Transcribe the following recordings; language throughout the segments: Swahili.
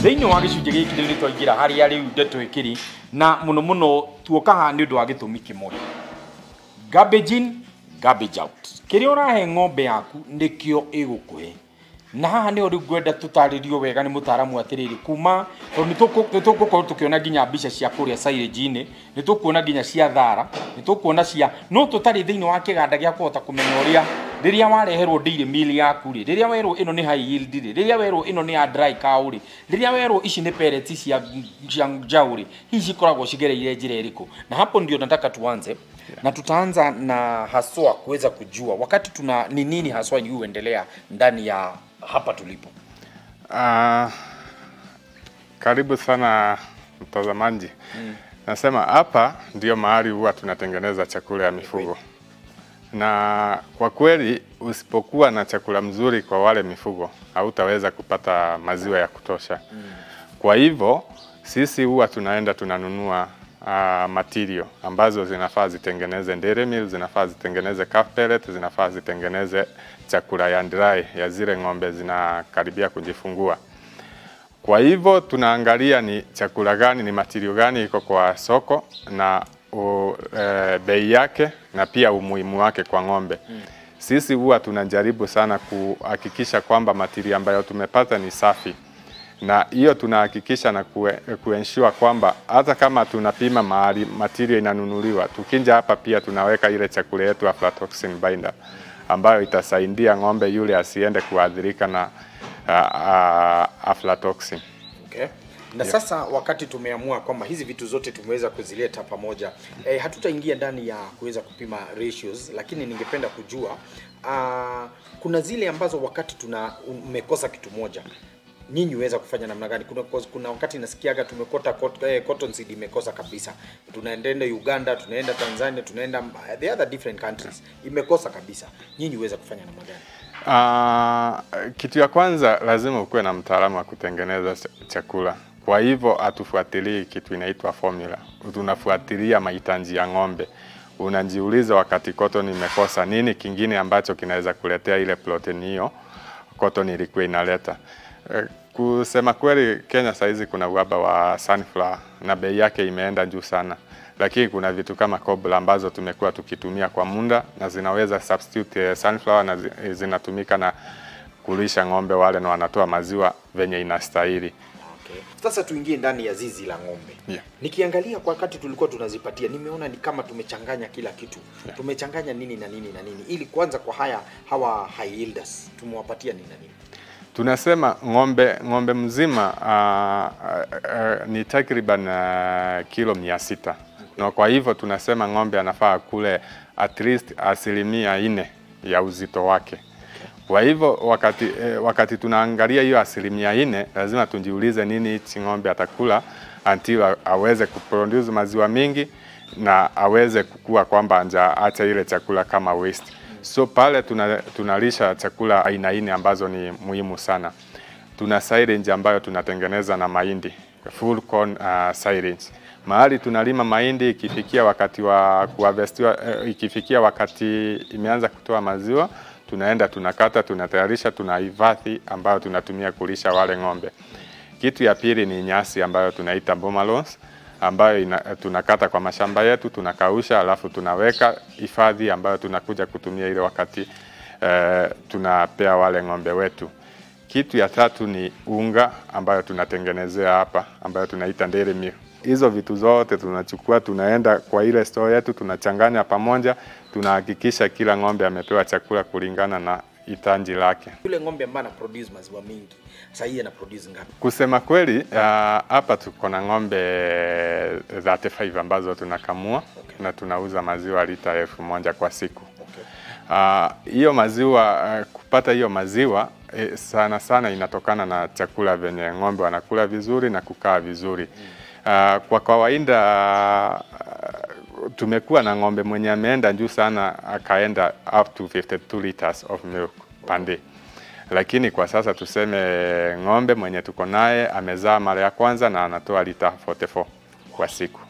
Thĩinĩ wa gĩcunjĩ gĩkĩ rĩu nĩ twaingĩra harĩa rĩu ndeto ĩkĩrĩ na mũno mũno tuoka haha nĩ ũndũ wa gĩtũmi kĩmwe. Garbage in, garbage out. Kĩrĩa ũrahe ng'ombe yaku nĩkĩo ĩgũkũhe. Na haha nĩho rĩu ngwenda tũtarĩrio wega nĩ mũtaaramu atĩrĩrĩ, kuma tondũ nĩ tũgũkorwo tũkĩona nginya mbica cia kũrĩa silage-inĩ, nĩ tũkuona nginya cia thara, nĩ tũkuona cia no tũtarĩ thĩinĩ wa kĩganda gĩa kũhota kũmenya ũrĩa rĩrĩa wareherwo dairy meal yaku rĩ, rĩrĩa werwo ĩno nĩ high yield rĩ, rĩrĩa werwo ĩno nĩ ya dry cow rĩ, rĩrĩa werwo ici nĩ pellets cia njaũ rĩ, hihi cikoragwo cigereire njĩra ĩrĩkũ? Na hapo ndio nataka tuanze. Na tutaanza na haswa kuweza kujua wakati tuna ni nini haswa huendelea ndani ya hapa tulipo. Karibu sana mtazamaji. Nasema hapa ndio mahali huwa tunatengeneza chakula ya mifugo. Na kwa kweli usipokuwa na chakula mzuri kwa wale mifugo hautaweza kupata maziwa ya kutosha. Kwa hivyo sisi huwa tunaenda tunanunua material ambazo zinafaa zitengeneze dairy meal, zinafaa zitengeneze calf pellet, zinafaa zitengeneze chakula ya dry ya zile ng'ombe zinakaribia kujifungua. Kwa hivyo tunaangalia ni chakula gani, ni material gani iko kwa soko na bei yake na pia umuhimu wake kwa ng'ombe. Sisi huwa tunajaribu sana kuhakikisha kwamba material ambayo tumepata ni safi. Na hiyo tunahakikisha na kuensure kwamba hata kama tunapima mahali material inanunuliwa, tukinja hapa pia tunaweka ile chakula yetu aflatoxin binder ambayo itasaidia ng'ombe yule asiende kuadhirika na aflatoxin. Okay. Na sasa wakati tumeamua kwamba hizi vitu zote tumeweza kuzileta pamoja, hatutaingia ndani ya kuweza kupima ratios, lakini ningependa kujua kuna zile ambazo wakati tuna umekosa kitu moja, nyinyi huweza kufanya namna gani? Kuna wakati nasikiaga tumekota cotton seed imekosa kabisa. Tunaenda Uganda, tunaenda Tanzania, tunaenda the other different countries, imekosa kabisa. Nyinyi huweza kufanya namna gani? Kitu ya kwanza lazima ukuwe na mtaalamu wa kutengeneza chakula. Kwa hivyo hatufuatilii kitu inaitwa formula. Tunafuatilia mahitaji ya ng'ombe. Unajiuliza wakati cotton imekosa, nini kingine ambacho kinaweza kuletea ile protein hiyo cotton ilikuwa inaleta. Kusema kweli Kenya saizi kuna uhaba wa sunflower na bei yake imeenda juu sana. Lakini kuna vitu kama cobra ambazo tumekuwa tukitumia kwa muda na zinaweza substitute sunflower na zinatumika na kulisha ng'ombe wale na wanatoa maziwa venye inastahili. Okay. Sasa tuingie ndani ya zizi la ng'ombe. Yeah. Nikiangalia kwa wakati tulikuwa tunazipatia, nimeona ni kama tumechanganya kila kitu. Yeah. Tumechanganya nini na nini na nini. Ili kwanza kwa hawa high yielders tumewapatia nini na nini? Tunasema ng'ombe mzima ni takriban kilo 600. Na kwa hivyo tunasema ng'ombe anafaa kule at least 4% ya uzito wake. Kwa hivyo wakati tunaangalia hiyo 4%, lazima tujiulize nini hichi ng'ombe atakula until aweze kuproduce maziwa mingi na aweze kukua kwamba acha ile chakula kama waste. So pale tunalisha chakula aina nne ambazo ni muhimu sana. Tuna silage ambayo tunatengeneza na mahindi, full corn silage. Mahali tunalima mahindi ikifikia wakati wa kuharvestiwa, ikifikia wakati imeanza kutoa maziwa, tunaenda tunakata, tunatayarisha, tunahifadhi ambayo tunatumia kulisha wale ng'ombe. Kitu ya pili ni nyasi ambayo tunaita bomalons, ambayo tunakata kwa mashamba yetu, tunakausha, alafu tunaweka hifadhi ambayo tunakuja kutumia ile wakati tunapea wale ng'ombe wetu. Kitu ya tatu ni unga ambayo tunatengenezea hapa, ambayo tunaita dairy meal. Hizo vitu zote tunachukua, tunaenda kwa ile store yetu, tunachanganya pamoja, tunahakikisha kila ng'ombe amepewa chakula kulingana na hitaji lake. Yule ng'ombe ambaye ana produce maziwa mingi, sasa hii ana produce ngapi? Kusema kweli, hapa tuko na ng'ombe 35 ambazo tunakamua. Okay. Na tunauza maziwa lita 1000 kwa siku. Okay. Hiyo maziwa, kupata hiyo maziwa sana sana inatokana na chakula venye ng'ombe wanakula vizuri na kukaa vizuri. Kwa kawaida tumekuwa na ng'ombe mwenye ameenda juu sana akaenda up to 52 liters of milk per day. Lakini kwa sasa tuseme ng'ombe mwenye tuko naye amezaa mara ya kwanza na anatoa lita 44 kwa siku.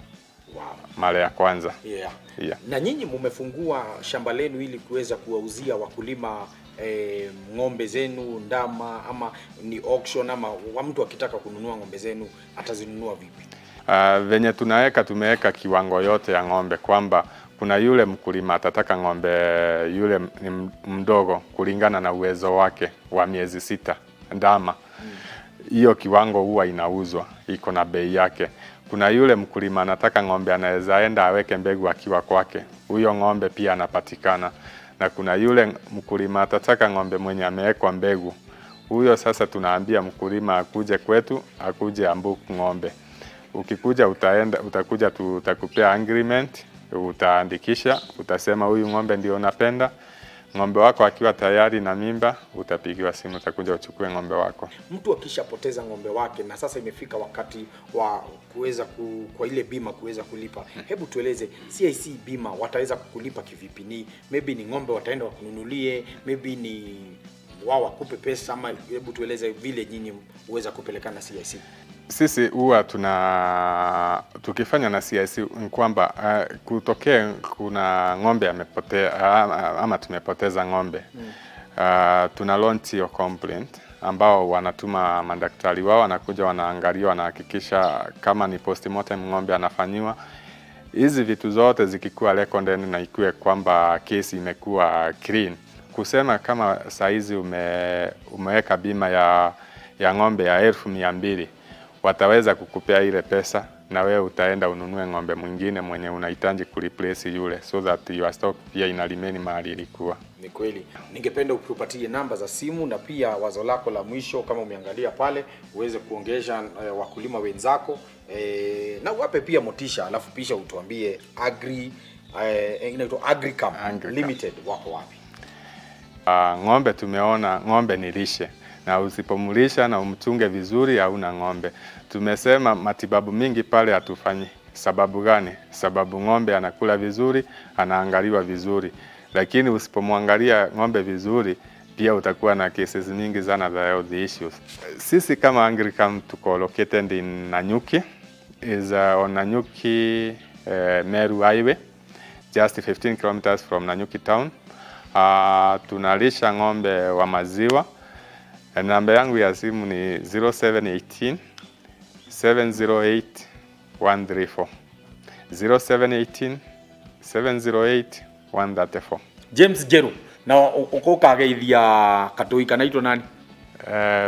Wow. Mara ya kwanza. Yeah. Yeah. Na nyinyi mumefungua shamba lenu ili kuweza kuwauzia wakulima ng'ombe zenu, ndama, ama ni auction, ama mtu akitaka kununua ng'ombe zenu atazinunua vipi? Venye tunaweka, tumeweka kiwango yote ya ng'ombe kwamba kuna yule mkulima atataka ng'ombe yule ni mdogo kulingana na uwezo wake wa miezi 6 ndama. Hiyo kiwango huwa inauzwa, iko na bei yake. Kuna yule mkulima anataka ng'ombe anaweza enda aweke mbegu akiwa kwake, huyo ng'ombe pia anapatikana. Na kuna yule mkulima atataka ng'ombe mwenye amewekwa mbegu, huyo sasa tunaambia mkulima akuje kwetu, akuje ambuku ng'ombe. Ukikuja utaenda, utakuja tutakupea agreement, utaandikisha, utasema huyu ng'ombe ndio unapenda. Ng'ombe wako akiwa tayari na mimba, utapigiwa simu, utakuja uchukue ng'ombe wako. Mtu akishapoteza ng'ombe wake na sasa imefika wakati wa kuweza kwa ile bima kuweza kulipa, hebu tueleze CIC bima wataweza kukulipa kivipi? Ni maybe ni ng'ombe wataenda wakununulie, maybe ni wao wakupe pesa, ama hebu tueleze vile nyinyi uweza kupelekana CIC. Sisi huwa tukifanya na CIC ni kwamba kutokea kuna ng'ombe amepotea ama tumepoteza ng'ombe. Tuna launch hiyo complaint ambao wanatuma madaktari wao, wanakuja wanaangalia, wanahakikisha kama ni postmortem ng'ombe anafanyiwa. Hizi vitu zote zikikuwa recorded na ikuwe kwamba kesi imekuwa clean. Kusema kama saizi umeweka bima ya ng'ombe ya 200,000, wataweza kukupea ile pesa na wewe utaenda ununue ng'ombe mwingine mwenye unahitaji kureplace yule, so that your stock pia ina remain mahali ilikuwa. Ni kweli. Ningependa utupatie namba za simu na pia wazo lako la mwisho kama umeangalia pale uweze kuongeza wakulima wenzako na uwape pia motisha, alafu pisha utuambie inaitwa Agricam Limited wako wapi? Ng'ombe tumeona ng'ombe ni lishe, na usipomlisha na umchunge vizuri hauna ng'ombe. Tumesema matibabu mingi pale hatufanyi. Sababu gani? Sababu ng'ombe anakula vizuri, anaangaliwa vizuri. Lakini usipomwangalia ng'ombe vizuri pia utakuwa na cases nyingi sana za health issues. Sisi kama Agricam tuko located in Nanyuki, is on Nanyuki Meru Highway, just 15 kilometers from Nanyuki town. Tunalisha ng'ombe wa maziwa. Namba yangu ya simu ni 0718 708 134. 0718 708 134. James Jeru, na ukokageithia katoi kanaitwa nani?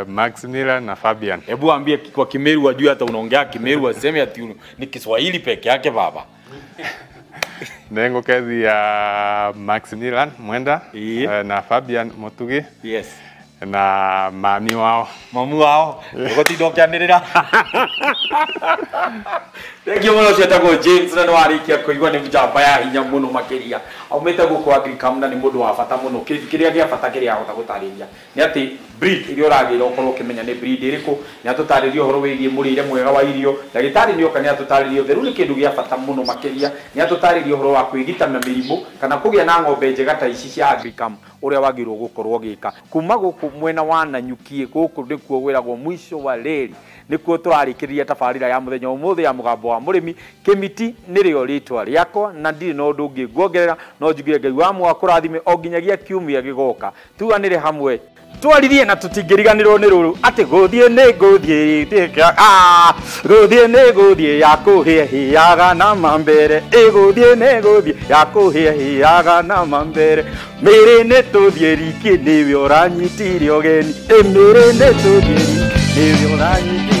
Maximilian na Fabian. Hebu ambie kwa Kimeru wajue hata unaongea Kimeru, waseme ati ni Kiswahili peke yake baba. Nengo kezi ya Maximilian Mwenda na Fabian Motugi. Yes. Na mami wao. Mamu wao. Ugotinda ukianĩrĩra. Thank you mũno cietagwo James na nĩwarĩkia kũigua nĩ njamba ya hinya mũno makĩria. Aumĩte gũkũ Agricam na nĩ mũndũ wa bata mũno. Kĩrĩa gĩa bata kĩrĩa ahota gũtarĩria nĩ atĩ breed iria ũragĩra ũkorwo ũkĩmenya nĩ breed ĩrĩkũ, nĩ atũtarĩria ũhoro wĩgiĩ mũrĩre mwega wa irio, ndagĩtarĩ nĩoka nĩ atũtarĩria ũtheru nĩ kĩndũ gĩa bata mũno makĩria, nĩ atũtarĩria ũhoro wa kwĩgita na mĩrimũ kana kũgĩa na ng'ombe njega ta ici cia Agricam ũrĩa wagĩrĩirwo gũkorwo ũgĩka. Kuma gũkũ mwena wa Nanyuki gũkũ nĩkuo gwĩragwo mwisho wa reri, nĩkuo tũrarĩkĩrĩria tabarĩra ya mũthenya ũmũthĩ ya mũgambo wa mũrĩmi. Kĩmiti nĩrĩo rĩtwa rĩakwa na ndirĩ na ũndũ ũngĩ nguongerera, no njugire Ngai wa muoyo akũrathime o nginyagia kiumia gĩgoka. Tuganĩre hamwe twaririe na tũtingĩriganĩrwo nĩ rũrũ atĩ gũthiĩ nĩ ngũthiĩ gũthiĩ nĩ gũthiĩ ya kũhĩahĩaga na mambere, ĩgũthiĩ nĩ gũthiĩ ya kũhĩahĩaga na mambere, mĩrĩ nĩ tũthiĩ riki nĩwe ũranyitire ũgeni, ĩ mĩrĩ nĩ tũthiĩ riki nĩwe ũranyitire